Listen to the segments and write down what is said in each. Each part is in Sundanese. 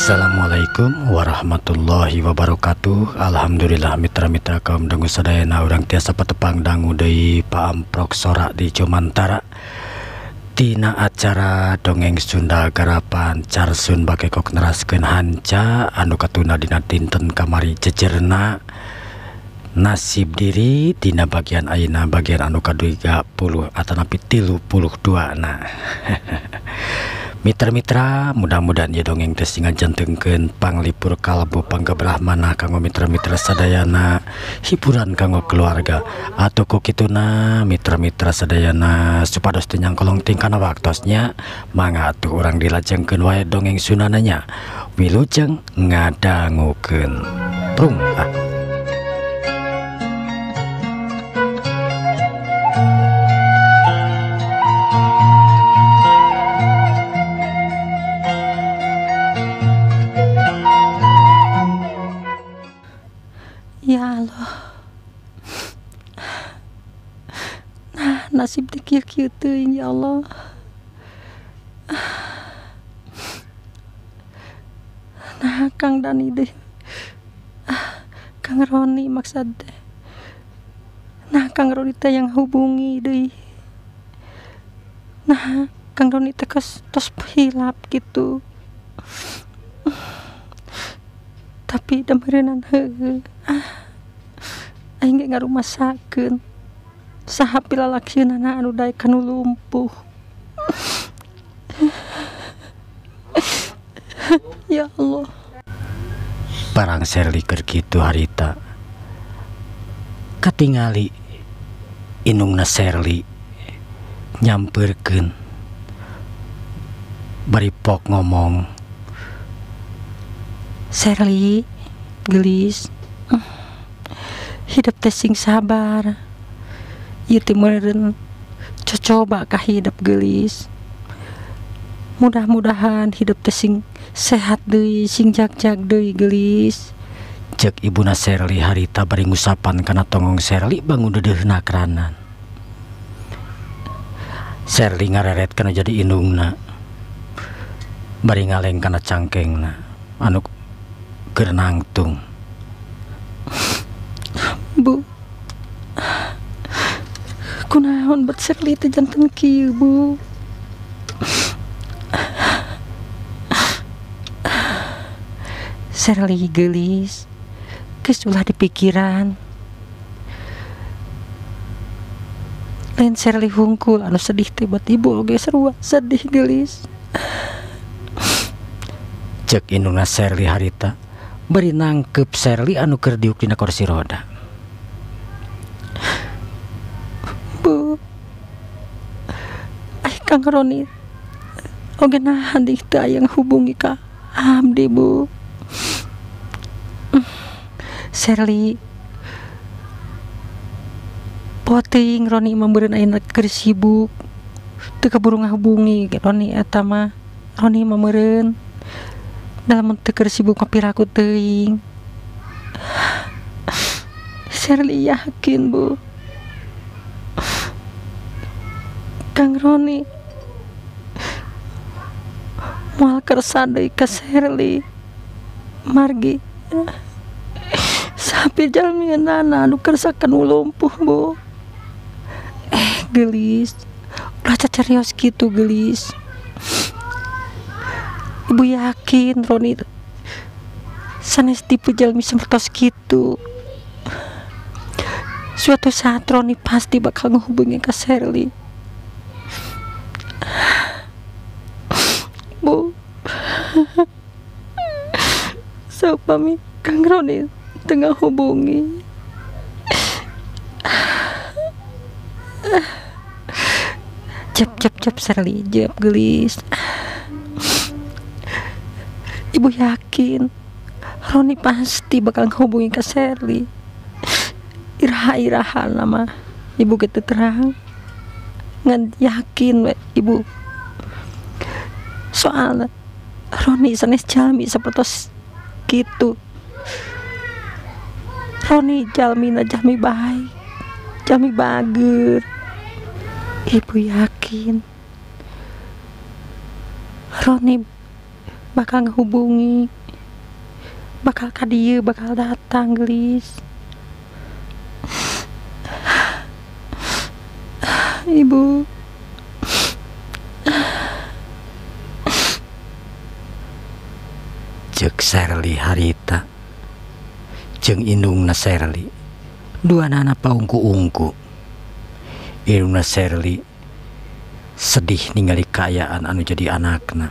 Assalamualaikum warahmatullahi wabarakatuh. Alhamdulillah mitra-mitra kaum dangu sadayana urang tiasa patepang dangu deui paamprok sorak di Jomantara tina acara dongeng Sunda garapan Carsun Bakekok neraskeun hanca anu katuna dina dinten kamari jejerna nasib diri dina bagian ayeuna bagian anu ka-30 atanapi 32 na. Mitra-mitra mudah-mudahan ieu dongeng teh sing ngajantengkeun panglipur kalbu panggebrahmana kanggo mitra-mitra sadayana, hiburan kanggo keluarga atau ku kituna mitra-mitra sadayana supados teu nyangkolong tingkana waktosnya mangga atuh urang dilajengkeun wae dongeng Sundana nya wilujeng ngadangukeun prung ah. Ya Allah. Nah, nasib teh kieu-kieu teuing ya Allah. Nah, Kang Dani deh. Kang Roni maksud teh. Nah, Kang Roni teh yang hubungi deui. Nah, Kang Roni teh tos hilap gitu. Tapi da meureunan heueuh. Aing ge ngarumasakeun saha pilalakieunana anu daek kanu lumpuh. Ya Allah. Barang Serli keur kitu harita katingali indungna Serli nyampeurkeun bari pok ngomong, Serli gelis, hidup teh sing sabar. Ieu teh meureun cocoba ka hidup gelis. Mudah-mudahan hidup teh sing sehat deui, sing jag-jag deui gelis. Cek ibuna Serli harita bari ngusapan kana tonggong Serli bangun deudeuhna keranan. Serli ngareret kana jadi indungna bari ngaleng kana cangkengna anu keur nangtung. Bu, kunaon bet Serli teh janten kieu bu? Serli gelis, geus ulah dipikiran. Lain Serli hungkul anu sedih teh buat ibu oge sarua sedih gelis. Cek indungna Serli harita bari nangkep Serli anu keur diuk dina kursi roda. Bu, ai Kang Roni oge nahan deui teu aya ngahubungi ka abdi bu. Serli poting Roni mah meureun ayeuna keur sibuk teu kaburu ngahubungi Roni eta mah. Roni mah meureun dalam teu keur sibuk mah piraku teuing. Serli yakin bu, Kang Roni moal kersa deui ka Serli margi sapi jalmieunana anu kersa kanu lumpuh bu. Gelis, ulah cacarios kitu gelis. Ibu yakin Roni sanes tipe jalmi sapertos kitu. Suatu saat Roni pasti bakal ngehubungi ka Serli. Bu, saupami Kang Roni tengah hubungi. Jep jep jep Serli, jep gelis. Ibu yakin Roni pasti bakal ngehubungi ke Serli. Iraha-iraha nama ibu gitu terang ngan yakin we ibu. Soalnya Roni sanes jalmi sapertos kitu. Roni jalmina jalmi baik, jalmi bager. Ibu yakin Roni bakal ngehubungi. Bakal ka dieu bakal datang gelis. Ibu. Ceuk Sherly harita jeung indungna Sherly duanana paungku-ungku. Indungna Sherly sedih ningali kaayaan anu jadi anakna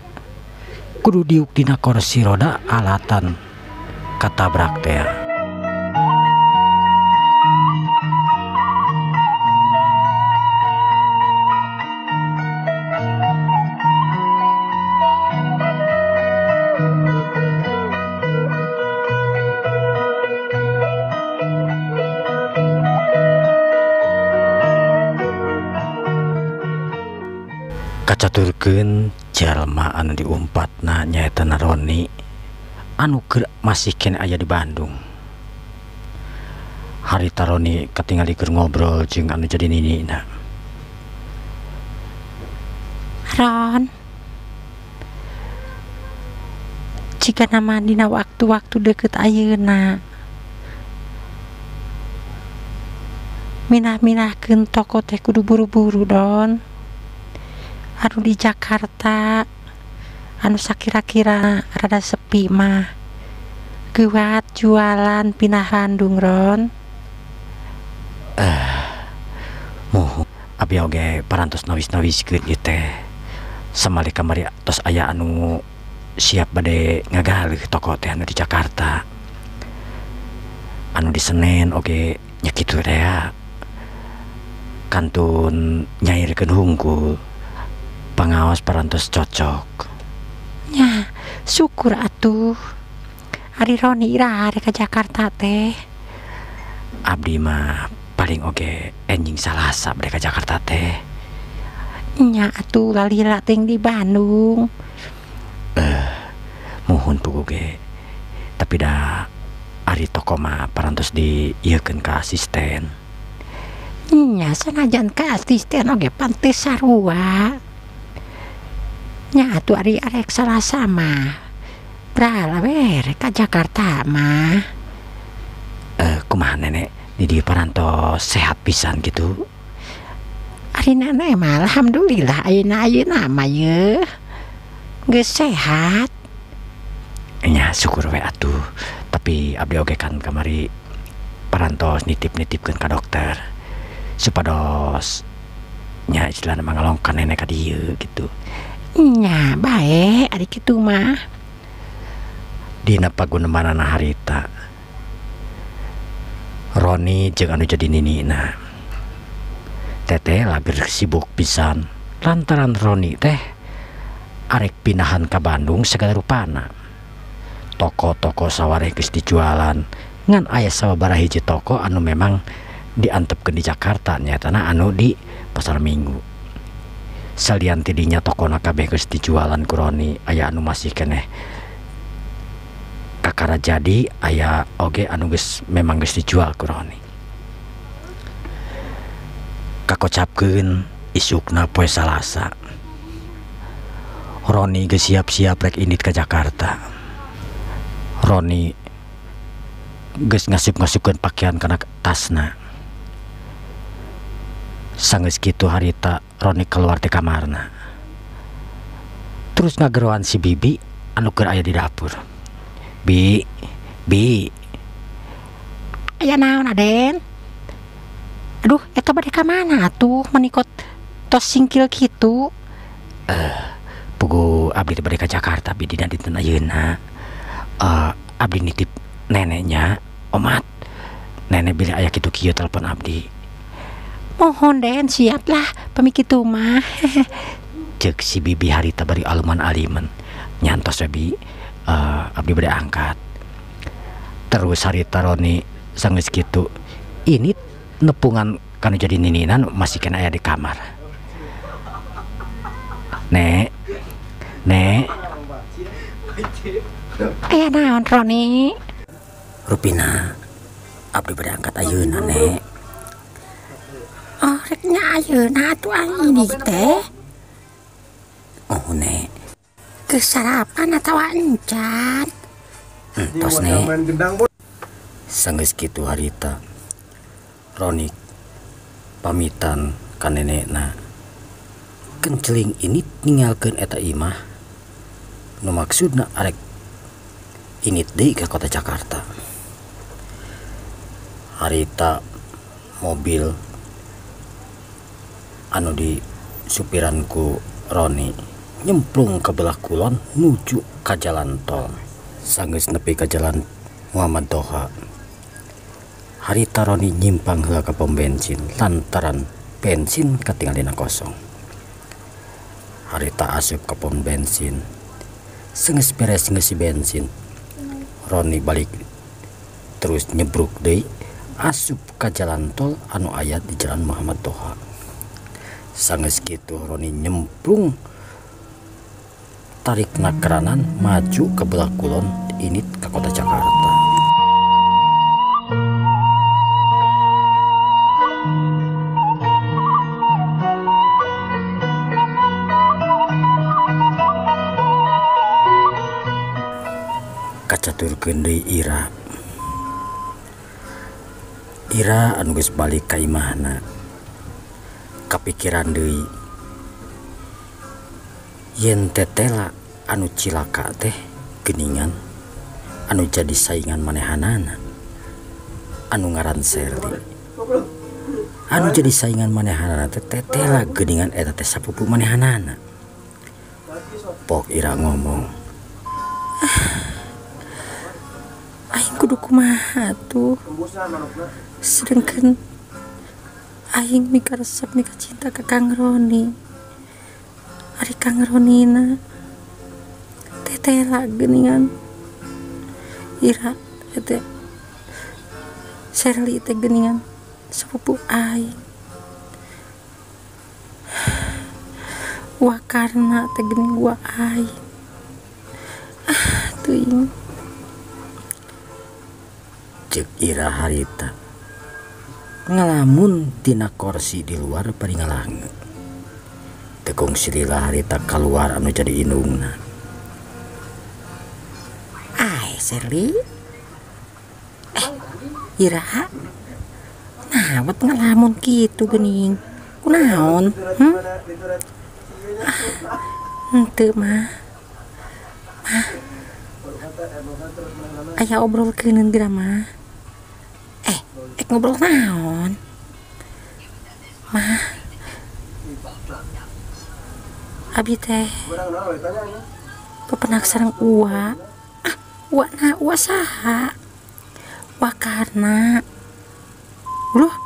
kudu diuk dina kursi roda alatan katabrak teh. Kacaturkeun jalma anu diumpatna nyaeta Roni anu keur masih keneh aya di Bandung. Harita Roni katingali keur ngobrol jeung anu jadi ninina. Ron, jika nama dina waktu-waktu deket ayeuna minah-minahkeun toko teh kudu buru-buru Don. Anu di Jakarta anu sakira-kira rada sepi mah geuwat jualan pindah Bandung Ron. Muh abi oge parantos nawis-nawiskeun ieu teh. Samali kamari tos aya anu siap bade ngagaleuh toko teh anu di Jakarta. Anu di Senen oge nya kitu teh kantun nyairkeun hungkul. Pangaos parantos cocok. Nya, syukur atuh. Ari Roni iraha rek ka Jakarta teh. Abdi mah paling oge enjing Salasa bade ka Jakarta teh. Nya atuh lalila teh di Bandung. Muhun puguh ge. Tapi da ari toko mah parantos diieukeun ka asisten. Nya sanajan ka asisten oge pan teu sarua. Nya atuh ari arek Salasa mah brala we rek ka Jakarta mah. Kumaha nenek di dieu parantos sehat pisan gitu? Ari nenek mah alhamdulillah ayeuna-ayeuna mah ye geus sehat. Nya syukur we atuh. Tapi abdi oge kan kamari parantos nitip-nitipkeun ka dokter supados nya istilahna mah ngalongkan nenek ka dieu gitu. Nya bae ari kitu mah. Dina pagunemanana harita Roni jeung anu jadi ninina teteh lagi sibuk pisan lantaran Roni teh arek pindahan ka Bandung segala rupana. Toko-toko sawareh geus dijualan ngan aya sababaraha hiji toko anu memang diantepkeun di Jakarta nyaetana anu di Pasar Minggu. Salian tidinya tokona kabeh geus dijualan ku Roni aya anu masih keneh kakara jadi aya oge anu geus memang geus dijual ku Roni. Kakocapkeun isukna poe Salasa Roni geus siap-siap rek indit ka Jakarta. Roni geus ngasup-ngasupkeun pakaian kana tasna. Sanggeus kitu harita Roni keluar ti kamarna. Terus ngageroan si Bibi anu keur aya di dapur. Bi, Bi. Aya naon Aden? Aduh, eta bade ka mana atuh menikot tos singkil kitu? Puguh abdi teh bade ka Jakarta bi dina dinten ayeuna. Abdi nitip neneknya omat. Nenek bilih aya kitu kieu telepon abdi. Mohon Den, siap lah pami kitu mah. Ceuk si Bibi harita bari aluman alimen. Nyantos we Bi, abdi bade angkat. Terus harita Roni sanggeus kitu ini nepungan kanu jadi nininan masih kena aya di kamar. Nek, nek. Aya naon Roni? Rupina abdi bade angkat ayeuna nek. Oh, rek nya ayeuna atuh ini teh. Oh nek. Geus sarapan atawa encan? Entos nih. Sanggeus kitu harita Roni pamitan ka nenekna. Kenceling ini ninggalkeun eta imah nu maksudna arek init deui ka kota Jakarta. Harita mobil anu di supiran ku Roni nyemplung ke belah kulon nuju ka jalan tol. Sanggeus nepi ka jalan Muhammad Toha, harita Roni nyimpang heula ka pom bensin lantaran bensin katingalina kosong. Harita asup ka pom bensin, sanggeus beres ngeusi bensin, Roni balik terus nyebruk deui asup ka jalan tol anu aya di jalan Muhammad Toha. Sanggeus kitu Roni nyemplung tarikna keranan maju ke belah kulon init ke kota Jakarta. Kacaturkeun deui Ira. Ira anu geus balik ka imahna kapikiran deui yen tetela anu cilaka teh geuningan anu jadi saingan manehanana anu ngaran Serli. Anu jadi saingan manehanana teh tetela geuningan eta teh sapupu manehanana. Pok Ira ngomong, aing kudu kumaha tuh, sedangkan aing mika resep mika cinta ke Kang Roni. Ari Kang Ronina tetela geuningan Ira teh Serli teh geuningan sepupu aing. Wakarna teh geuning gua aing. Ah teuing. Ceuk Ira harita ngalamun tina korsi di luar bari ngalangeut. Teu kungsi lila harita kaluar anu jadi indungna. Ai Serli, Ira, nah buat ngalamun kitu geuning, kunaon? Henteu mah, mah, aya obrolkeuneun geura mah. Ek ngobrol naon? Mah, abi teh pepenak sareng uwa. Ah, uwa na uwa saha? Wakarna. Loh,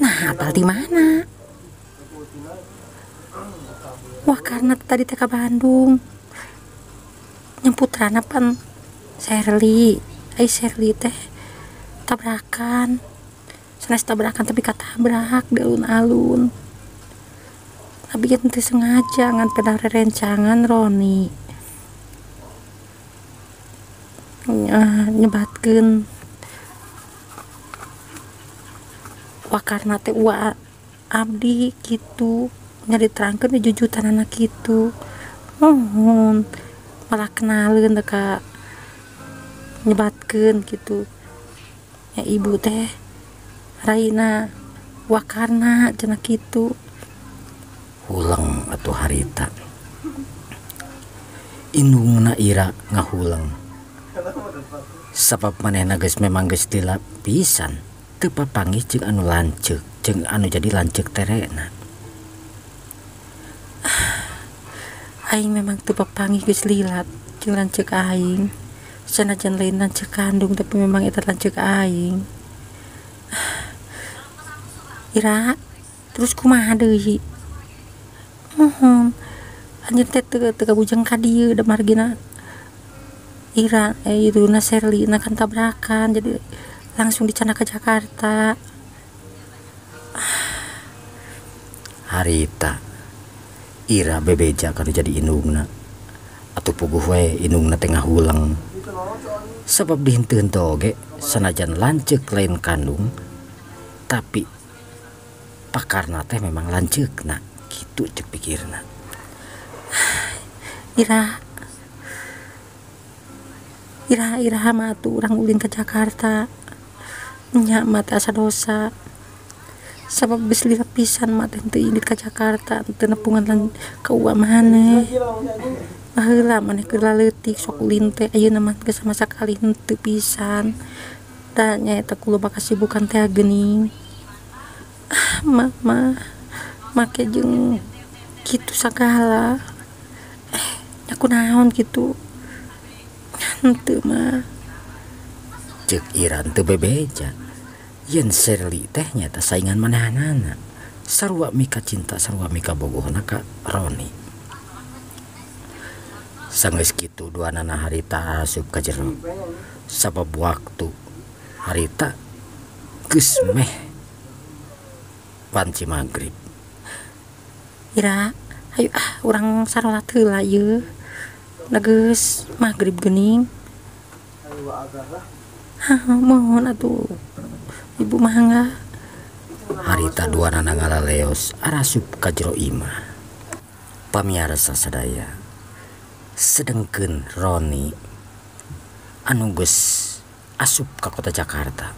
nah apal di mana? Wakarna tadi teh ka Bandung. Nyemputrana pan Serli. Ai Serli teh tabrakan. Sanes tabrakan tapi katabrak di alun-alun. Tapi kan teu sengaja ngan pedah rerencangan Roni. Nyebatkeun wakarna teh uwa abdi kitu, nya diterangkeun dijujutanana kitu. Muhun malah kenaleun teh ka nyebatkeun kitu. Ya ibu teh raina wakarna cenah kitu. Huleng atuh harita. Indungna Ira ngahuleng. Sabab manehna geus memang geus lila pisan teu papanggih jeung anu lanceuk, jeung anu jadi lanceuk terena. Aing memang teu papanggih geus lila jeung lanceuk aing. Sanajan lain lanceuk kandung tapi memang eta lanceuk aing. Ira, terus kumaha deui? Muhun anjeun teh teu kabujeng ka dieu da margina Ira itu na Serli na kan tabrakan jadi langsung dicandak ke Jakarta. Harita Ira bebeja kana jadi indungna atuh puguh we indungna teh ngahuleng. Sabab dihenteu-henteu oge sanajan lanceuk lain kandung tapi pakarna teh memang lanceukna kitu ceuk pikirna. Ira, Iraha-iraha mah atuh urang ulin ka Jakarta. Nya mah teh asa dosa. Sabab geus lila pisan mah teh teu indit ka Jakarta, teu nepungan lan ka uwa maneh. Baheula maneh keur laleutik sok ulin teh, ayeuna mah geus sama sakali henteu pisan. Da nyaeta ku loba kasibukan teh geuning. Ah, mama make jeung kitu sagala. Nya kunaon kitu? Henteu mah. Ceuk Iran teu bebeja. Yen Sherly teh nyaeta saingan manehanana. Sarua mika cinta, sarua mika bogohna ka Roni. Sanggeus kitu duanana harita asup ka jero. Sabab waktu harita geus meh wanci magrib. Ira, hayu ah urang sarolat heula ieu. Da geus magrib geuning. Hah, mohon atuh. Ibu mangga. Harita duanana ngalaleos arasup ka jero imah. Pamiarsa sadaya. Sedengkeun Roni anu geus asup ka kota Jakarta.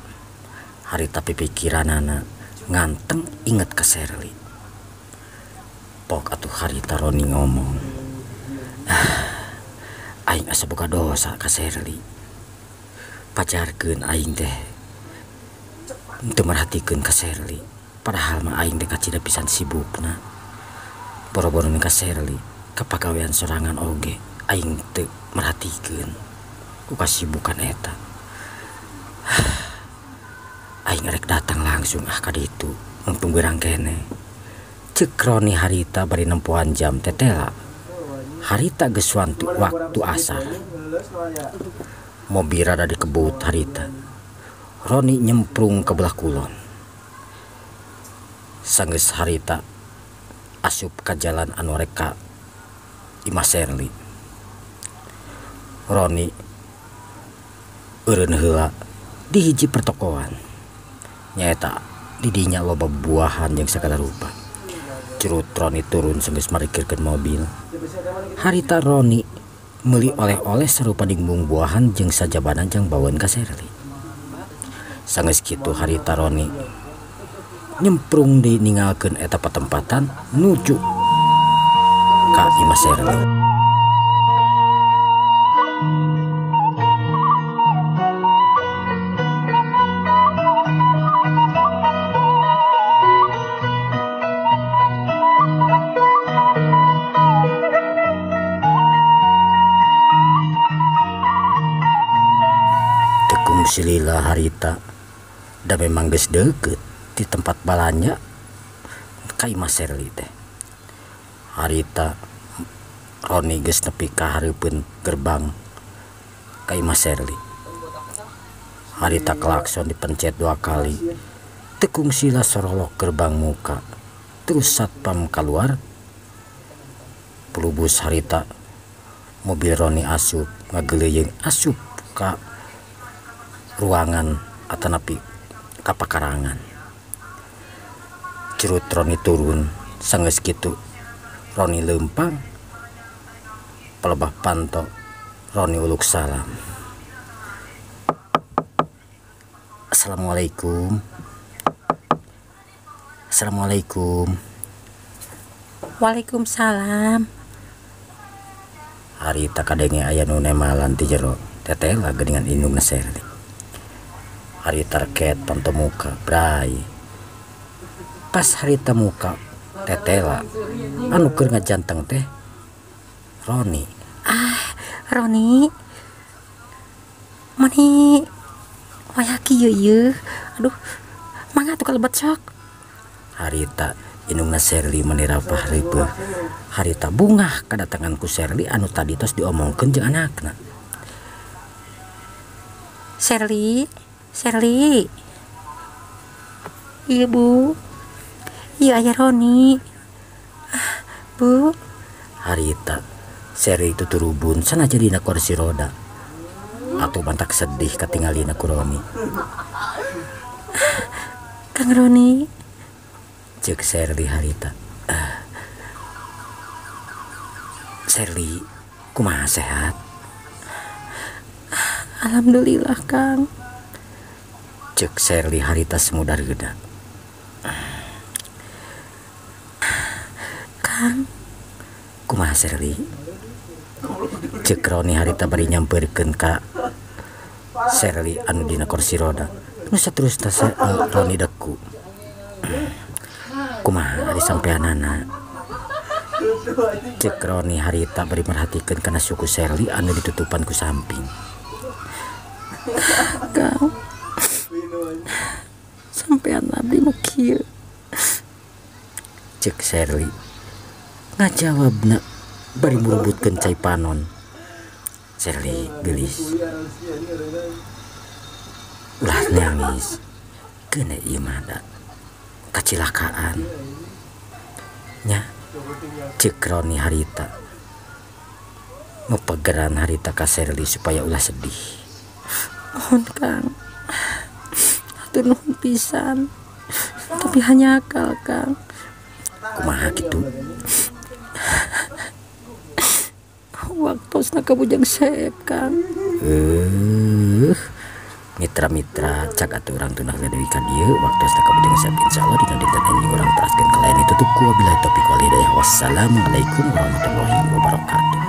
Harita pipikiranana nganteng inget ka Sherly. Pok atuh harita Roni ngomong, aing asa boga dosa ka Sherly. Pajarkeun aing teh teu merhatikeun ka Sherly. Padahal mah aing teh kacida pisan sibukna. Boro-boro ka Sherly, kapagawean sorangan oge aing teu merhatikeun ku kasibukan eta. Aing rek datang langsung ah ka ditu mumpung beurang keneh. Ceuk Roni harita bari nempoan jam tetela. Harita geus wantu waktu asar. Mobil rada dikebut harita. Roni nyemprung ke belah kulon. Sanggeus harita asup ka jalan anu rek ka imah Sherly. Roni eureun heula di hiji pertokoan. Nyaeta di dinya loba buahan jeung sagala rupa. Curut Roni turun sanggeus marikirkeun mobil. Harita Roni meuli oleh-oleh sarupa dingmung buahan jeung sajabana jang baweun ka Sherly. Sanggeus kitu harita Roni nyemprung di ninggalkeun eta patempatan nuju ka imah Sherly. Tekung silila harita da memang geus deukeut di tempat balanja ka imah Sherly teh. Harita Roni geus nepi ka hareupeun gerbang ka imah Sherly. Harita klakson dipencet 2 kali. Tekung sila sorolok gerbang muka. Terus satpam keluar. Pelubus harita mobil Roni asup ngageleuyeung asup ka ruangan atanapi ka pakarangan. Curut Roni turun sanggeus kitu Roni leumpang pelebah panto Roni uluk salam. Assalamualaikum. Assalamualaikum. Waalaikumsalam. Harita kadenge aya nu nemalan ti jero tetela geuningan indungna Sherly. Harita reket panto muka bray. Pas harita muka tetela anu keur ngajanteng teh Roni. Ah, Roni. Mani waya kieu ieu. Aduh, mangga atuh kalebet sok. Harita indungna Sherly meni rapah ripuh. Harita bungah kadatangan ku Sherly anu tadi tos diomongkeun jeung anakna. Sherly, Sherly. Iya, Bu. Iya, aya Roni. Ah, Bu. Harita Sherly itu turubun sanajan dina kursi roda. Atuh bantak sedih katingalina ku Roni. Kang Roni. Ceuk Sherly harita. Sherly, kumaha sehat? Alhamdulillah Kang. Cek Sherly harita semudar geda. Kang, kumaha Sherly? Cek Roni harita bari nyamperkeun ka Sherly anu dina kursi roda. Nu saterusna Roni deku. Kumaha ari sampeanana? Cek Roni harita bari merhatikeun kana suku Sherly anu ditutupan ku samping. Kang, sampean abdi mah kieu. Cek Sherly ngajawabna bari murubutkeun cai panon. Sherly geulis. Ulah nangis. Keuna ieu mah da kacilakaan. Nya cek Roni harita mepegeran harita ka Sherly supaya ulah sedih. Mohon Kang, hatur nuhun pisan. Tapi hanya akal Kang. Kumaha kitu? Waktosna ka Bujang Seep Kang. Mitra-mitra cak atuh urang tunah deui ka dieu waktosna ka Bujang Seep. Insyaallah dina dinten enjing urang teraskeun ka lain ditutup ku wabillahi taufiq wal hidayah. Wassalamualaikum warahmatullahi wabarakatuh.